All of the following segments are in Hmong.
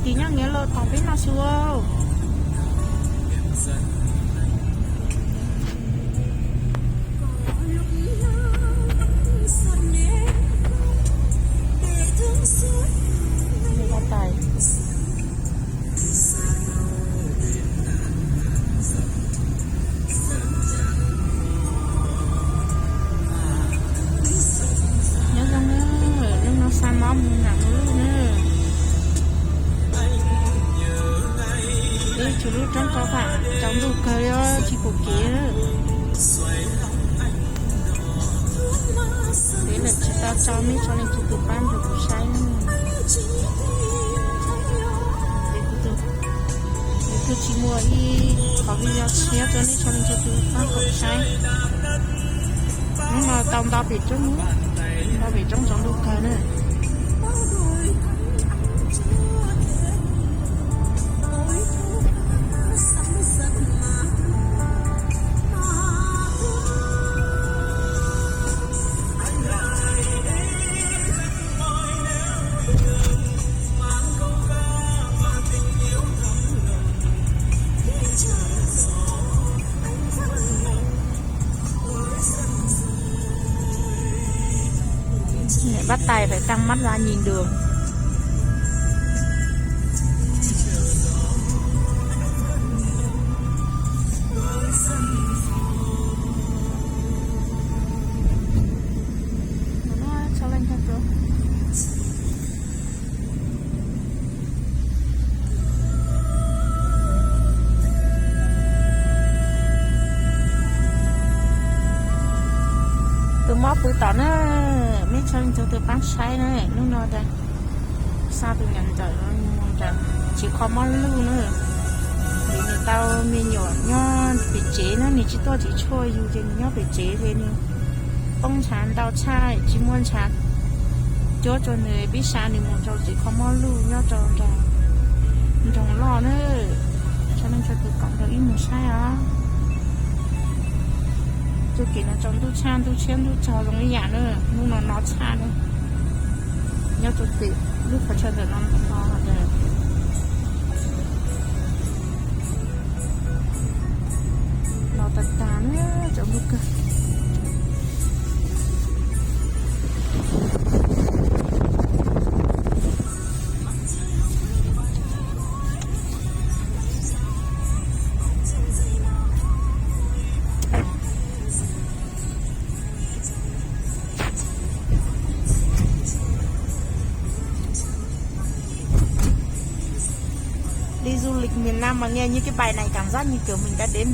Tis nyob nyiav lawm tom peb no xwb. Nyob zoo na, hnub no xa mob mus nram mus luj na. Peb tshuav lub roob rau tham tsaus ntuj kawg li tsis pom kev. Peb lawm tsis tau tso, nej tso leej twg tus pab nrog kuv saib. Kuv twb tsis muaj ib qhov video tshiab rau nej tso leej twg tus pab kuv saib. Hnub no tau nto pem roob, nto pem roob tsaus ntuj kawg na. Bắt tay phải căng mắt ra nhìn đường. Tus mob pw tom na, mej tso leej twg tus paab saib na, hnub no xa tus nyam ntxawm no mus nram tsev kho mob luj na. Vim nws tau me nyuam nyob pem tsev na, nws tsis tuaj tsev tshuaj yug ces nws nyob pem tsev ces nws poob ntshav ntau tshaj, tsis muaj ntshav cuab rau nws, peb xa nws mus rau tsev kho mob luj nyob rau nram nroog loj na. Tso leej tso tus koom rau ib mus saib os. Txuj kev no tsaus ntuj tshaj, ntuj tshiab ntuj tsaus zoo ib yam na, hnub no no tshaj na. Nyob rau tim lub qhov chaw ntawm no no no tag tag na, tsaus ntuj kawg. Đi du lịch miền Nam mà nghe như cái bài này cảm giác như kiểu mình đã đến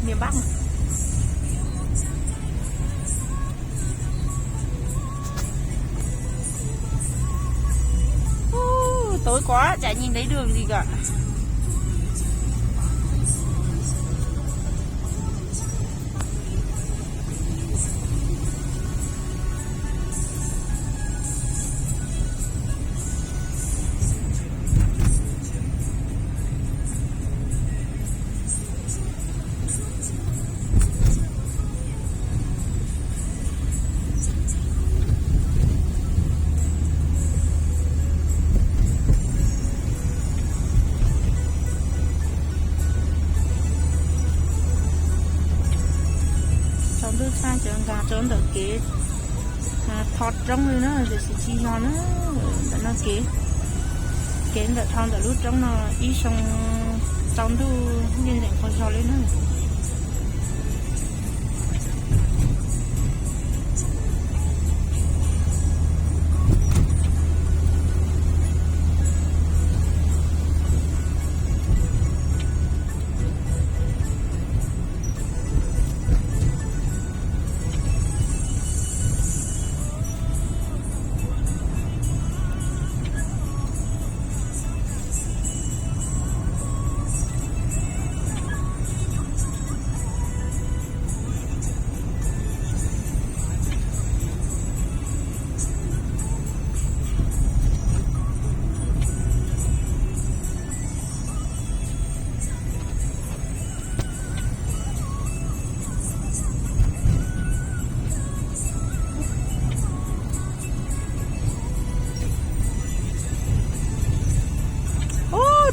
miền Bắc. Ú, tối quá chả nhìn thấy đường gì cả. Tsaus ntuj tshaj, cov nkag rau ntawm kev tho roob li na, tiam sis tsis yog na. Ntawm no kev, kev ntawm tho ntawm lub roob no ib xyoo tsaus ntuj yeej nteem quas zog li na.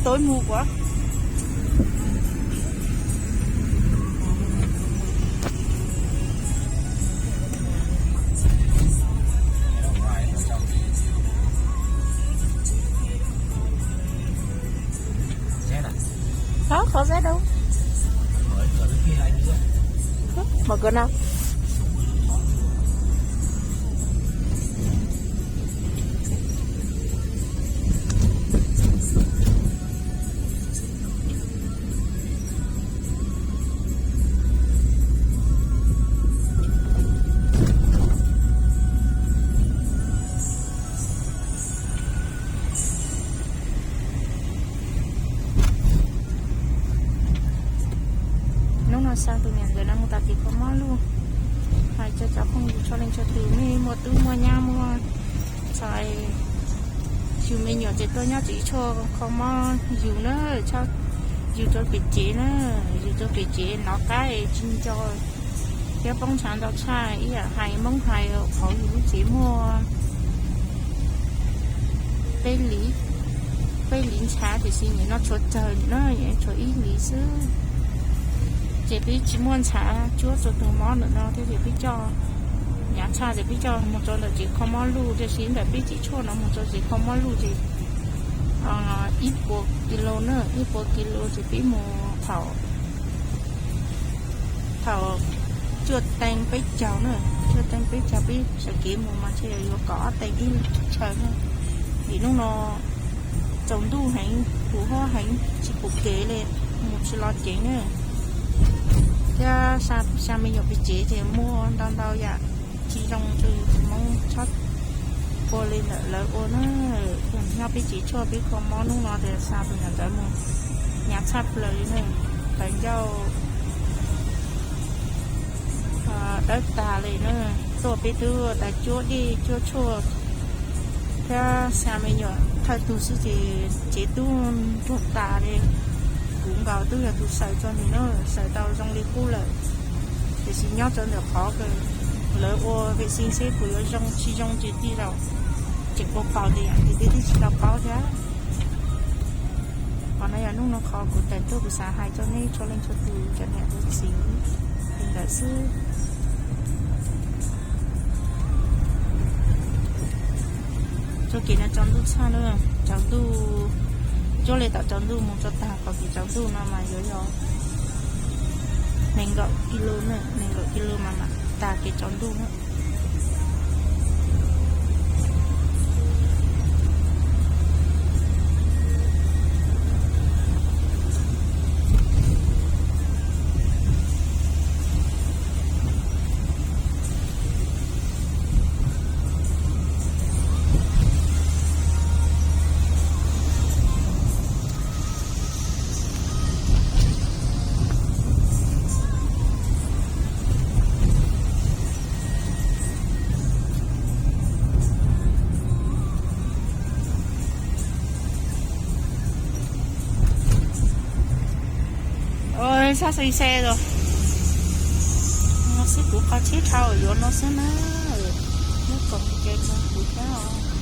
Tối mù quá. Có, có rét đâu. Mở cửa nào? Hnub no xa tus niam ntawm no mus tag kis kho mob luj. Hais rau cov phooj ywg txhua leej txhua tus, nej muaj tub muaj nyab muaj ntxhais yug me nyuam ces tuaj nyob tsev tshuaj kho mob yug na, yug rau pem tsev na, yug rau pem tsev nov qab tsis nco thiab poob ntshav ntau tshaj. Ib yam hais Hmoob hais qhov yus lub tsev muaj peb li, peb li ntshav tiam sis nim no tshuav tsawg na, tshuav ib li xwb. Ces peb tsis muaj ntshav cuab rau tus mob ntawm no thiab ces peb coj, hnyav tshaj ces peb coj mus rau ntawm tsev kho mob luj, tiam sis ntawm peb tsev tshuaj no mus rau tsev kho mob luj ces ib puas kis lus na, ib puas kis lus ces peb mus thaum, thaum cuaj teev peb caug na, cuaj teev peb caug peb sawv kev mus mas ntshe yuav kom ob teev ib chaw na. Vim hnub no tsaus ntuj heev, huv huab heev, tsis pom kev li, mus tsis los ceev na. Thiab xa me nyuam pem tsev ces muaj ntau ntau yam tsis zoo rau yus tus Hmoob tshaj ua li ntawm lawv ua na. Nyob peb tsev tshuaj peb kho mob hnub no ces xa tus niam ntawd mus hnyav tshaj plaws li na. Taws ncauj dawb tas li na, tuaj peb twb tas cuab dej cuab tshuaj thiab xa me nyuam thawj tug xwb ces tsev tub ntuag tas li. Kuv nkaus twb yog tus xaws txog nws na, xaws tau zoo li qub lawm. Tiam sis nyob rau ntawm qhov lawv ua vem xi seb puas yuav zoo tsis zoo ces tij laug tseem ua paus tias yam ces peb twb tsis tau paub thiab. Qhov no yog hnub no qhov kuv tawm tuaj kuv xav hais rau nej txhua leej txhua tus cov niam cov txiv li ntawd xwb. Txoj kev no tsaus ntuj tshaj na, tsaus ntuj, cuab li tom tsaus ntuj mus txog tag qhov kev tsaus ntuj no mas yuav yog nees nkaum kis lus na, nees nkaum kis lus mas mam tag kev tsaus ntuj na. Sab xis xe los no xwb, kuv qhov tsheb dhau yuav no xwb na. Muab kom ke kuv thiab.